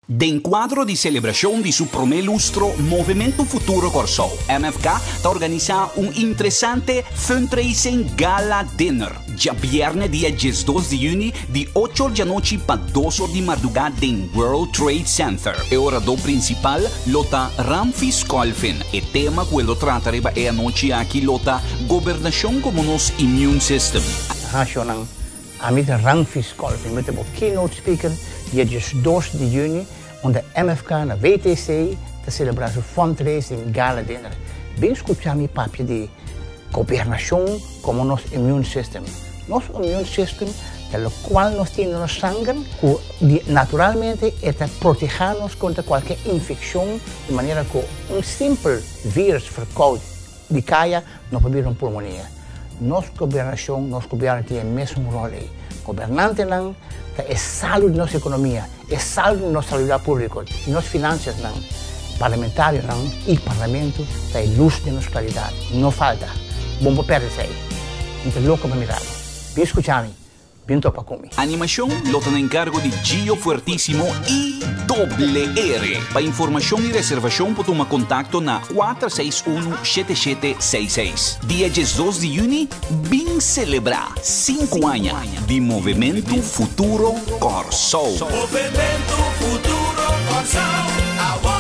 Den kuadro di selebrashon di su promé lustro Movementu Futuro Kòrsou, MFK, ta organisá un interesante Fundraising Gala Dinner djabièrnè dia 12 di yüni di ocho or djanochi pa dos or di mardugá den World Trade Center. E oradó prinsipal lo ta Ramfis Kolfin. E tema ku e lo trata riba e anochi aki lo ta Gobernashon komo nos immune system. Hashonnan Ami ta Ramfis Kolfin, mi ta bo keynote speaker dia 12 di juni unda MFK na WTC ta celebra su fundraising gala dinner. Bin scucha mi papia di gobernacion como nos immune system. Nos immune system ta locual nos tin den nos sanger cu naturalmente e ta proteha nos contra cualkier infeccion di manera cu un simpel virus verkoud di caya no por bira un pulmonia. Nos gobernacion, nos gobierno tin e mesun rol ey. Gobernantenan ta e salu di nos economia, e salu di nos salubridad publico, di nos financiasnan. Parlamentarionan y parlamento ta e luz den nos claridad. No falta. Bo no por perde esey. Mi ta loco pa mira bo. Bin scucha mi. Bin topa ku mi. Animashon lo ta na enkargo di Gio Fuertisimo i Doble R. Pa informashon i reservashon por tuma kontakto na 461 7766. Dia 12 di yüni bin selebrá sinku aña di Movementu Futuro Kòrsou. Movementu Futuro Kòrsou, awor!